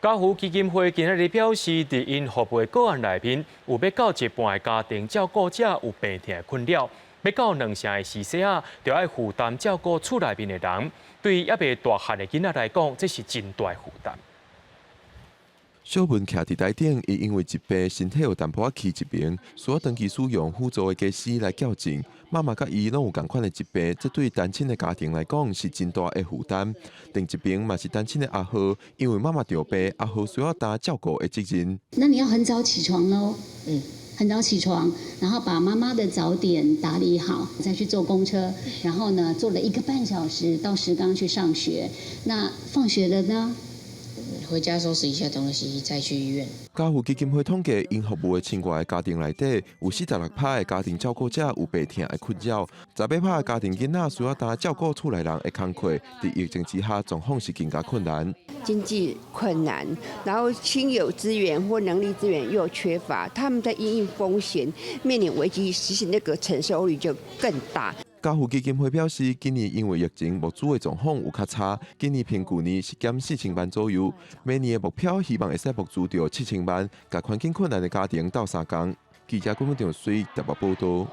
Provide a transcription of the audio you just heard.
家扶基金會今仔日表示，佇𪜶服務的個案內面，有欲到一半的家庭照顧者有病疼的困擾，欲到兩成的序細仔，就愛負擔照顧厝內面的人，對猶未大漢的囡仔來講，這是真大的負擔。小文徛佇台頂，伊因為疾病身體有淡薄仔起一爿，需要長期使用輔助的家私來矯正。媽媽佮伊攏有仝款的疾病，這對單親的家庭來講是真大的負擔。另一邊嘛是單親的阿浩，因為媽媽著病，阿浩需要擔照顧的責任。那你要很早起床嘍，很早起床，然後把媽媽的早點打理好，再去坐公車，然後呢，坐了一個半小時到石岡去上學。那放學了呢？回家收拾一下東西，再去醫院。家扶基金會統計，𪜶服務的千外個家庭內底，有46%的家庭照顧者有病疼的困擾，18%的家庭囡仔需要擔照顧厝內人的工課。佇疫情之下，狀況是更加困難。經濟困難，然後親友資源或能力資源又缺乏，他們在因應風險、面臨危機，其實那個承受力就更大。家扶基金會表示，今年因為疫情募資的狀況有較差，今年比舊年是減4000萬左右。明年的目標希望會使募資著7000萬，共環境困難的家庭鬥相共。記者郭文長水特別報道。